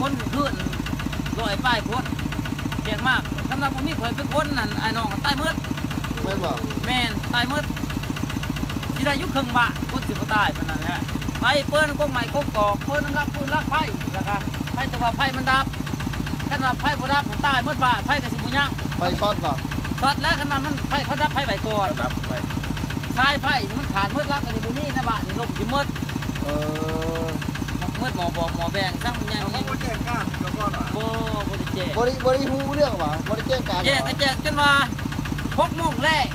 ຄົນຄືນຮ້ອຍປາຍຄົນ ແຈ້ງມາ. ຄັນວ່າບໍ່ມີຂ້ອຍເປັນຄົນນັ້ນ ອ້າຍນ້ອງຕາຍໝົດ. ແມ່ນບໍ່? ແມ່ນ ຕາຍໝົດ. ຊິໄດ້ຢູ່ເຄິ່ງບ້ານ ຄົນຊິບໍ່ຕາຍປານນັ້ນແຫຼະ. ໄຟເປີນກົກໄມ້ກົກຕອກ ເປີນນຳຫຼັກຟືນຫຼັກໄຟ ແລ້ວກະໄຟ ແຕ່ວ່າໄຟມັນດັບ. ຄັນວ່າໄຟບໍ່ດັບ ຕາຍໝົດບ້ານ ໄຟກໍຊິບໍ່ຍັງ. ໄຟຊັອດບໍ່? ຊັອດແລ້ວ. ຄັນວ່າມັນ ໄຟເຂົາດັບໄຟໄວ້ກ່ອນ ດັບໄຟ ສາຍໄຟມັນຂາດໝົດ ຫຼັກອັນນີ້ບໍ່ມີໃນບ້ານນີ້ ລົມຊິໝົດ. ເອີ ໝົດໝໍ້ບອກໝໍ້ແບງ ຊ່າງມັນໃຫຍ່ ເຂົາບໍ່ແຈ້ງການເຈົ້າກ່ອນຫວາ? ບໍ່ ບໍ່ໄດ້ແຈ້ງ. ບໍ່ໄດ້ ບໍ່ໄດ້ຮູ້ເລື່ອງຫວາ? ບໍ່ໄດ້ແຈ້ງການຫວາ? ແຈ້ງກໍແຈ້ງ ຈົນວ່າຫົກໂມງແລງ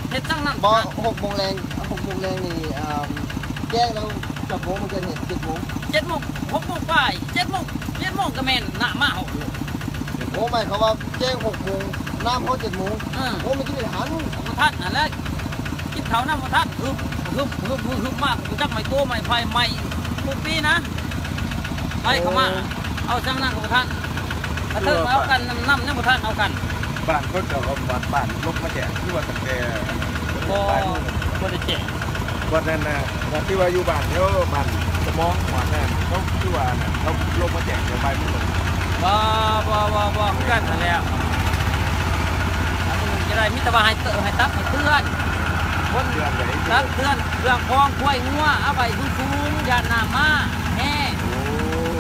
ເຮັດຈັ່ງນັ້ນ. ບໍ່ ຫົກໂມງແລງ ຫົກໂມງແລງນີ້ ອ່າ ແຈ້ງແລ້ວຈັກໂມງມັນເກີດເຫດ? ເຈັດໂມງ ເຈັດໂມງ ຫົກໂມງປາຍ ເຈັດໂມງ ເຈັດໂມງກໍແມ່ນນ້ຳມາຮອດໂລດ. ໂອ້ ໝາຍຄວາມວ່າແຈ້ງຫົກໂມງ ນ້ຳຮອດເຈັດໂມງ. ເອີ ໂອ້ ມັນຊິໄດ້ທັນ? ບໍ່ທັນຫັ້ນແຫຼະ ກິນເຂົ້ານ້ຳບໍ່ທັນ ຮຶບ ຮຶບ ຮຶບ ຮຶບ ຮຶບມາ ບໍ່ຈັກໄມ້ໂກໄມ້ໄຜ່ໄມ້ປຸບປີນະ ໄປເຂົ້າມາ ໂອ້ ເອົາຈັ່ງນັ້ນກໍບໍ່ທັນ. ກະເທີມາເອົາກັນ ນ້ຳ ນ້ຳຍັງບໍ່ທັນເອົາກັນ. ບ້ານເພິ່ນກໍເອົາບ້ານລົງມາແຈ້ງ ຄືວ່າຕັ້ງແຕ່ ບໍ່ ບໍ່ໄດ້ແຈ້ງ. ວັນນັ້ນນະ ວັນທີ່ວ່າຢູ່ບ້ານແຖວບ້ານສະໝອງ ວັນນັ້ນເຂົາຄືວ່ານັ້ນ ເຂົາລົງມາແຈ້ງແຕ່ບ່າຍໂມງ. ບໍ່ ບໍ່ ບໍ່ ບໍ່ ຄືກັນຫັ້ນແຫຼະ. ອັນນີ້ມັນຈະໄດ້ ມີແຕ່ວ່າໃຫ້ເຕືອນ ໃຫ້ຕັກໃຫ້ເຕືອນ ຄົນ ເຕືອນໃດ? ຕັກເຕືອນເຄື່ອງຂອງຄວາຍງົວ ເອົາໄວ້ສູງໆ ຢ້ານນ້ຳມາແຮງ. ໂອ້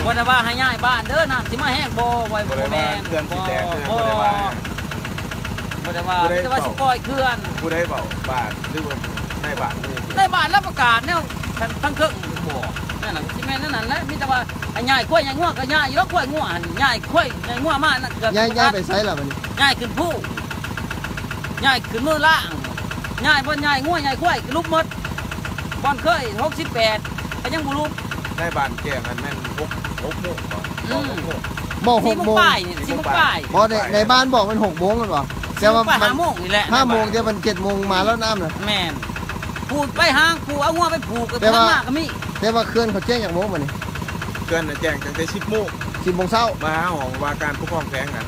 ບໍ່ໄດ້ວ່າໃຫ້ຍ້າຍບ້ານເດີ ນ້ຳຊິມາແຮງ ບໍ່ ບໍ່ ບໍ່ແມ່ນ ເຂື່ອນຊິແຕກເດີ ບໍ່ ບໍ່ໄດ້ວ່າ ບໍ່ໄດ້ວ່າ ມີແຕ່ວ່າຊິປ່ອຍເຂື່ອນ. ຜູ້ໃດເວົ້າ? ບ້ານ ຫຼືວ່ານາຍບ້ານ? ນາຍບ້ານລາວປະກາດແນວທາງ ທາງເທິງບໍ່? ນັ້ນນະ ຊິແມ່ນແນວນັ້ນແຫຼະ. ມີແຕ່ວ່າໃຫ້ຍ້າຍຄວາຍຍ້າຍງົວກໍຍ້າຍຢູ່ດອກ ຄວາຍງົວຫັ້ນ ຍ້າຍຄວາຍຍ້າຍງົວມານະ ເກືອບ ຍ້າຍ ຍ້າຍໄປໃສລະບັດນີ້? ຍ້າຍຂຶ້ນພູ ຍ້າຍຂຶ້ນເມືອງລາງ ຍ້າຍບ່ອນຍ້າຍງົວຍ້າຍຄວາຍກໍຫຼຸບໝົດ. ບ່ອນເຄີຍຫົກສິບແປດ ກໍຍັງບໍ່ຫຼຸບ. ນາຍບ້ານແຈ້ງຫັ້ນແມ່ນຫົກ ຫົກໂມງບໍ່? ອືມ ບໍ່ ຫົກໂມງ ສີ່ໂມງປາຍນີ້ ສີ່ໂມງປາຍ. ບໍ່ ໃນ ໃນບ້ານບອກແມ່ນຫົກໂມງແມ່ນບໍ່? ແຕ່ວ່າ ສີ່ໂມງປາຍ ຫ້າໂມງນີ້ແຫຼະ ຫ້າໂມງ ແຕ່ມັນເຈັດໂມງມາແລ້ວນ້ຳນະ. ແມ່ນ ຜູ້ໄປຫາ ຜູ້ເອົາງົວໄປຜູກ ແຕ່ວ່າ ມາກໍມີ. ແຕ່ວ່າເຂື່ອນເຂົາແຈ້ງຈັກໂມງບັດນີ້? ເຂື່ອນນະແຈ້ງຕັ້ງແຕ່ສິບໂມງ ສິບໂມງເຊົ້າ ມາຫາຫ້ອງວ່າການປົກຄອງແຂວງນະ.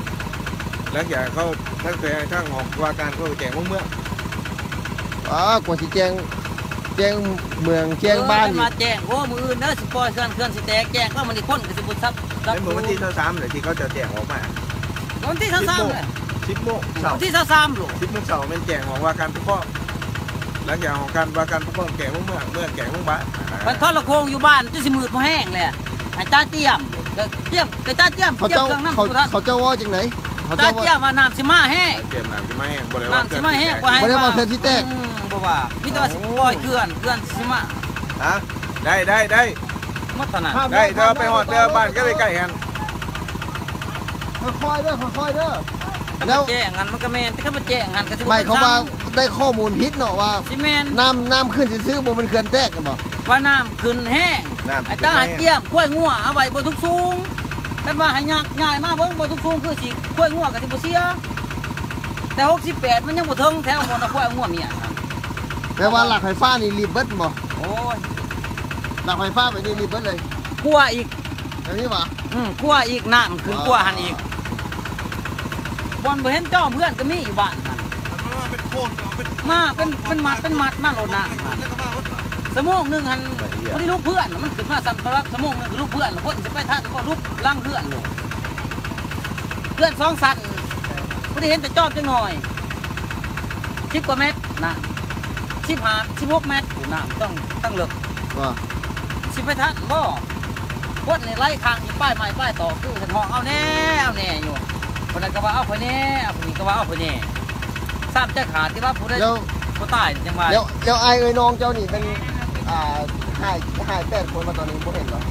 ຫຼັງຈາກເຂົາ ທາງແຂວງ ທາງຫ້ອງວ່າການເຂົາກໍແຈ້ງຫົວເມືອງ. ອ້າ ກວ່າຊິແຈ້ງ ແຈ້ງເມືອງແຈ້ງບ້ານອີກ. ເອີ ເພິ່ນວ່າແຈ້ງ ໂອ້ ມື້ອື່ນເດີ ຊິປ່ອຍເຂື່ອນ ເຂື່ອນຊິແຕກ ແຈ້ງກໍມື້ນີ້ຄົນກໍຊິບໍ່ຊັບ ໃນມື້ວັນທີຊາວສາມເລີຍ ທີ່ເຂົາເຈົ້າແຈ້ງອອກມາ. ວັນທີຊາວສາມເລີຍ ສິບໂມງເຊົ້າ ວັນທີຊາວສາມໂລດ ສິບໂມງເຊົ້າແມ່ນແຈ້ງຫ້ອງວ່າການປົກຄອງ. ຫຼັງຈາກຫ້ອງການວ່າການປົກຄອງແຈ້ງຫົວເມືອງ ເມືອງແຈ້ງໂຮງບານ. ຄັນໂທລະໂຄ່ງຢູ່ບ້ານ ຈະຊິມືດພໍແຮງແຫຼະ ໃຫ້ຕາຕຽມ ກະຕຽມ ກະຕາຕຽມ ເຂົາເຈົ້າ ຕຽມເຄື່ອງນຳ ເຂົາ ບໍ່ທັນ. ເຂົາເຈົ້າເວົ້າຈັ່ງໃດ? ເຂົາເຈົ້າວ່າ ຕາຕຽມວ່ານ້ຳຊິມາແຮງ ຕາຕຽມນ້ຳຊິມາແຮງ ບໍ່ໄດ້ວ່າ ນ້ຳຊິມາແຮງ ເຂື່ອນຊິແຕກ ບໍ່ໃຫ້ ບໍ່ໄດ້ວ່າເຂື່ອນຊິແຕກ ບໍ່ໄດ້ວ່າເຂື່ອນຊິແຕກ ບໍ່ວ່າ ມີແຕ່ວ່າຊິປ່ອຍເຂື່ອນ ເຂື່ອນຊິມາ. ຮະ ໄດ້ ໄດ້ ໄດ້ ໝົດເທົ່ານັ້ນ. ໄດ້ ແຕ່ວ່າໄປຮອດແຕ່ບ້ານກໍໄດ້ໃກ້ຫັ້ນ. ຄ່ອຍໆເດີ ຄ່ອຍໆເດີ. ຄັນ ແລ້ວ ມັນແຈ້ງຫັ້ນມັນກໍແມ່ນ ແຕ່ຄັນມັນແຈ້ງຫັ້ນກໍຊິບໍ່ ໝາຍຄວາມວ່າ ໄດ້ຂໍ້ມູນຜິດເນາະວ່າ ຊິແມ່ນ ນ້ຳ ນ້ຳຂຶ້ນຊື່ໆ ບໍ່ແມ່ນເຂື່ອນແຕກແມ່ນບໍ່? ວ່ານ້ຳຂຶ້ນແຮງ ນ້ຳຂຶ້ນແຮງ ໃຫ້ຕາໃຫ້ຕຽມ ຄວາຍງົວເອົາໄວ້ບ່ອນສູງໆ. ຄັນວ່າໃຫ້ຍາກຍ້າຍມາເບິ່ງບ່ອນສູງໆ ຄືຊິ ຄວາຍງົວກໍຊິບໍ່ເສຍ. ແຕ່ຫົກສິບແປດມັນຍັງບໍ່ເຖິງແຖວບ່ອນເອົາຄວາຍເອົາງົວເມຍຫັ້ນ. ແປວ່າຫຼັກໄຟຟ້ານີ້ລິບເບິດບໍ່? ໂອ້ຍ ຫຼັກໄຟຟ້າໄປນີ້ລິບເບິດເລີຍ ກົວອີກ ແບບນີ້ຫວາ? ອືມ ກົວອີກ ນ້ຳຂຶ້ນ ວ້າ ກົວຫັ້ນອີກ. ບ່ອນບໍ່ເຫັນຈອມເຮືອນກໍມີຢູ່ບ້ານຫັ້ນ ມາເປັນໂຄນ ເອົາເປັນ ມາເປັນ ເປັນມັດ ເປັນມັດມາໂລດນ້ຳຫັ້ນ. ຊົ່ວໂມງໜຶ່ງຫັ້ນ ບໍ່ໄດ້ລຸກເຮືອນ ມັນຂຶ້ນມາສ່ຳປະລັກ ຊົ່ວໂມງໜຶ່ງກໍລຸກເຮືອນ ຄົນຊິໄປທັນບໍ່ ລຸກຫຼັງເຮືອນໂລດ. ເຮືອນສອງຊັ້ນ ບໍ່ໄດ້ເຫັນແຕ່ຈອມຈັກໜ້ອຍ ສິບກວ່າແມັດ ນ້ຳ ສິບຫ້າ ສິບຫົກແມັດ ນ້ຳ ຕ້ອງ ຕ້ອງເລິກ ວ່າ ຊິໄປທັນບໍ່? ຄົນນີ້ໄຫຼຄ້າງຢູ່ປາຍໄມ້ປາຍຕອກ ຄືເພິ່ນຮ້ອງເອົາແດ່ ເອົາແດ່ຢູ່. ຄົນນັ້ນກໍວ່າເອົາຂ້ອຍແດ່ ຜູ້ນີ້ກໍວ່າເອົາຂ້ອຍແດ່ ຊ້ຳໃຈຂາດ ທີ່ວ່າຜູ້ໃດ ແລ້ວ ບໍ່ຕາຍຈັ່ງວ່າ. ແລ້ວ ແລ້ວອ້າຍເອີຍນ້ອງເຈົ້ານີ້ແມ່ນ ອ່າ ຫາຍ ຫາຍແປດຄົນ ມາຕອນນີ້ບໍ່ເຫັນເນາະ?